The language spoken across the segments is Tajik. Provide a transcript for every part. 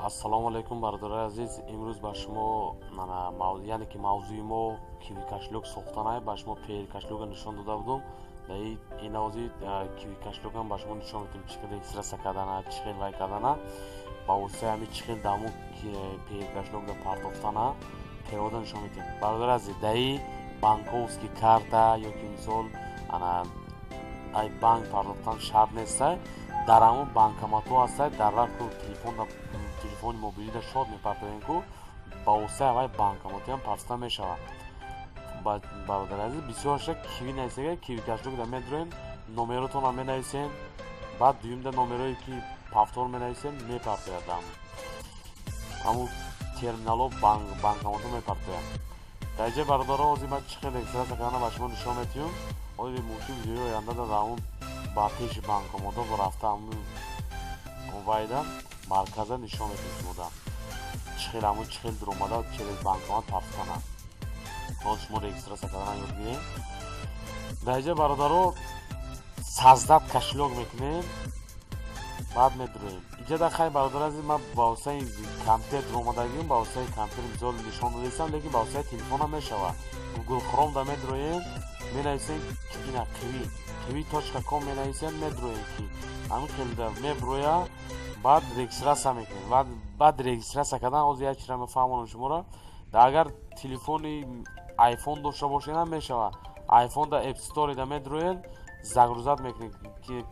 Ассалому алайкум бародарони азиз. Имрӯз ба шумо яъне ки мавзӯи мо Qiwi кошелёк сохтанай. Ба шумо Payeer кошелёкро нишон дода будум. Дар ин авози Qiwi кошелёкам ба шумо нишон медиҳем чӣ хел регистрация кардана, чӣ хел вай кардана, ба воситаи ҳамин чӣ хел даму Payeer кошелёкро партофтана перевода нишон медиҳем. Бародари азиз, дар ин банковский карта ё ки мисол ана ай банк пардохтан шарт нестай. Дар ҳамон банкоматҳо ҳастай, дар рафту телефони мобилида шот мепартоем ку ба воситаи вай банкоматиам партофта мешавад. Бародари азиз, бисёрша Qiwi нависега, Qiwi кошелёкда медроем, номеротонро менависем, баъд дуюмда номерое ки повтор менависем мепартояд. Ҳамун терминалҳо банкоматҳо мепартояд. Дар инҷа бародаро ҳозир ман чӣ хел регистрация кардана ба шумо нишон медиҳам. Ҳозир мумкин видеои оянда дар ҳамун ба пеши банкоматҳо рафта ҳамун вайда марказа нишон медиҳем шумода чӣ хел ҳамун чӣ хел дуромада через банкомат партофтана. Ҳозир шумо регистрация кардана ёд гирем. Дар инҷа бародаро создать кошелёк мекунем, баъд медуроем. Инҷа хай бародари азиз, ман ба воситаи компютер дуромадагим, ба воситаи компютер мисол нишон додастам, лекин ба воситаи телефонам мешавад. Google Chrome да медуроем, менависем ина Qiwi, qiwi.com менависем, медуроем ки ҳамин хелда меброя, баъд регистрация мекунем. Баъд регистрация кардан ҳозир як чизро мефаҳмонам шуморо. Агар телефони iPhone дошта бошед ҳам мешавад. iPhone да App Store да медуроед, загрузать мекунед,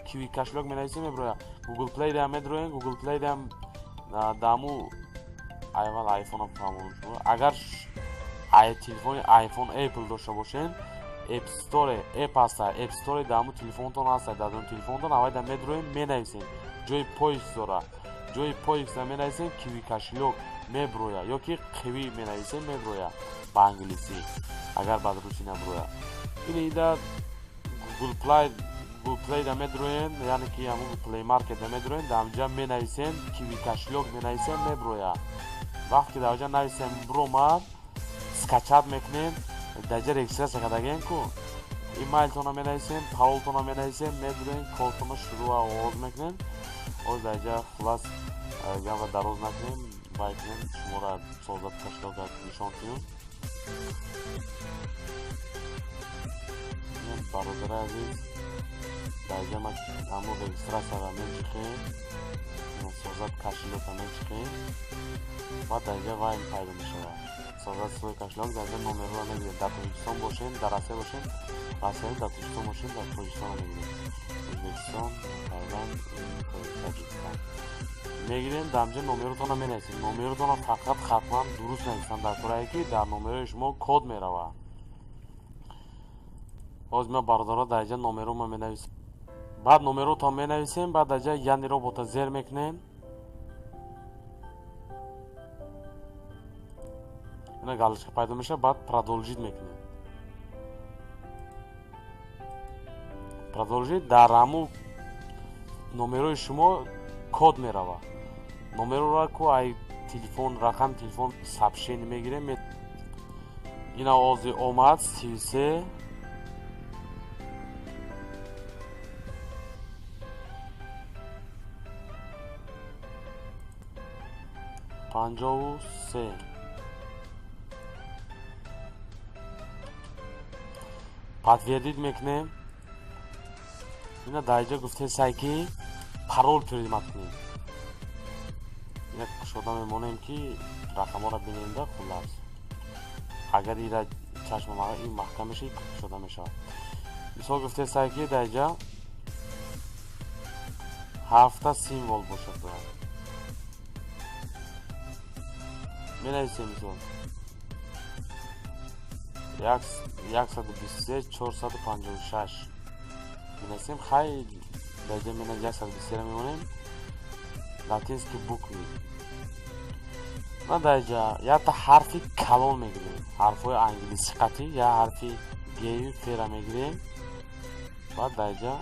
Qiwi кошелёк менависем, меброя. Google Play да медуроем, Google Play да даму аввал iPhone фаҳмонам шумо. Агар телефони iPhone Apple дошта бошед, App Store app ҳаста, App Store даму телефонтон ҳаста, дар телефонтон аввал да медуроем, менависем, ҷои поиск дора, ҷои поиск да менависем Qiwi кошелёк меброя ё ки Qiwi менависем меброя ба англисӣ, агар ба русӣ наброя. Ин ида Google Play да медроем, яъне ки ҳамун Play Market да медроем, дар ҳамҷа менависем Qiwi кошелёк менависем меброя. Вақте ки дар ҳамҷа нависем бромад, скачать мекунем, дар ҷа регистрация кардагем ку имейлтонро менависем, паролтонро менависем, медроем, кортонро шурӯъ оғоз мекунем. Ҳозир дар ҷа хулас гапро дароз накунем, вай кунем, шуморо создать кошелёк нишон кунем. Бародари азиз, дар ҷа ман ҳамон регистрацияро мечиқем, создать кошелёкро мечиқем, баъд дар ҷа вай пайдо мешавад. Создать свой кошелёк, дар ҷа номерро мегирем. Дар Тоҷикистон бошем, дар Россия бошем, Россия, дар Тоҷикистон бошем, дар Тоҷикистонро мегирем. Ӯзбекистон, Таиланд, Тоҷикистон мегирем. Дар ҳамҷа номеротонро менависем. Номеротонро фақат хатман дуруст нависам, дар корае ки дар номерои шумо код меравад. Ҳозир ма бародаро дар инҷа номерома менависем. Баъд номеротон менависем, баъд дар ҷа я не робота зер мекунем. Ина галочка пайдо мешавад, баъд продолжить мекунем. Продолжить, дар ҳамун номерои шумо код меравад. Номерора ку ай телефон, рақами телефон сообщение мегирем. Ина ҳозир омад 33 53. Подтвердить мекунем. Ина дар инҷа гуфтесай ки парол придумать кунем. Ина кушода мемонем ки рақамҳоро бинем да хулас. Агар ира чашма ин маҳкам мешавад, кушода мешавад. Мисол гуфтесай ки дар инҷа 7 символ бошад бояд. Менависем мисол 123 456 менависем. Хай дар инҷа менависем 123 мемонем, латинский буквы. Ма дар инҷа якта ҳарфи калон мегирем, ҳарфҳои англисӣ қатӣ, як ҳарфи гею фера мегирем. Баъд дар инҷа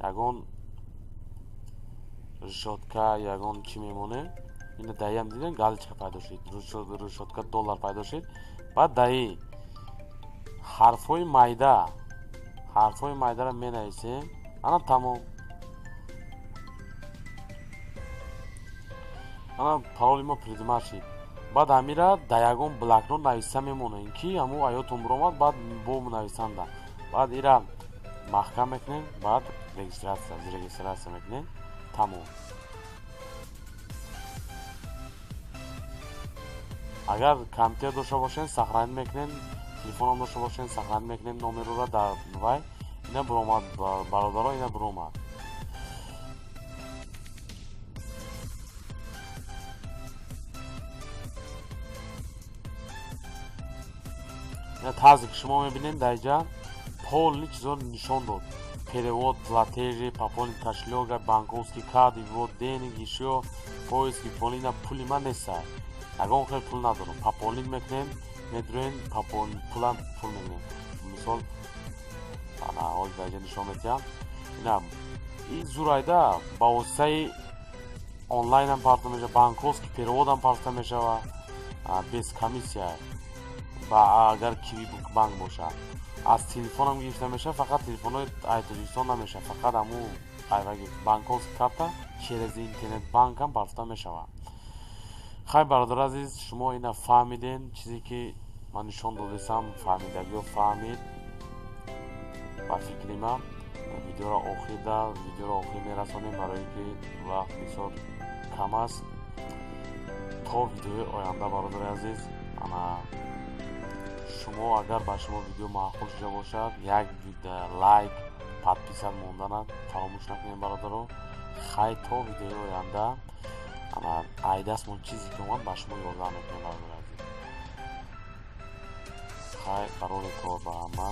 ягон решётка, ягон чӣ мемонем. Ина даиам дидем галочка пайдо шуд, решётка доллар пайдо шуд. Баъд даи ҳарфҳои майда, ҳарфҳои майдаро менависем. Ана тамом. Ана пароли мо придумад шид. Баъд ҳамира дар ягон блокнот нависа мемонем, ки ҳамун аётон биромад, баъд бо нависанда. Баъд ира маҳкам мекунем, баъд регистрация, регистрация мекунем, тамом. Агар компютер дошта бошем, сохранить мекунем, телефонам дошта бошем, сохранить мекунем номерора дар вай. Ина биромад, бародаро, ина биромад. Тарзе ки шумо мебинед, дар инҷа полный чизо нишон дод. Перевод, платежи, пополнить кошелёк, банковский карт, вывод денег, ещё поиски полина. Пули ман нест. Ягон хел пул надорам. Пополнить мекунем, медроем, пулам пул мекунем. Мисол, ана ҳозир дар инҷа нишон медиҳам. Ина ин зурайда ба воситаи онлайнам партофта мешавад, банковский переводам партофта мешавад, без комиссия. Ба агар Киви банк бошад, аз телефонам гирифта мешавад, фақат телефонҳои ай Тоҷикистон намешавад, фақат ҳамун банковский карта через интернет банкам партофта мешавад. Хай, бародари азиз, шумо ина фаҳмиден, чизе ки ман нишон додесам, фаҳмидагиё фаҳмид. Ба фикри ман видеоро охирда видеоро охир мерасонем, барои ки вақт бисёр кам аст. То видеои оянда, бародари азиз, ана шумо агар ба шумо видео маъқул шуда бошад, як лайк, подписат монданат фаромӯш накунед, бародаро. Хай, то видеои оянда, ана айдастмон чизе ки омад, ба шумо ёрдам мекунем, бародари азиз. Хай, барори кор ба ҳама.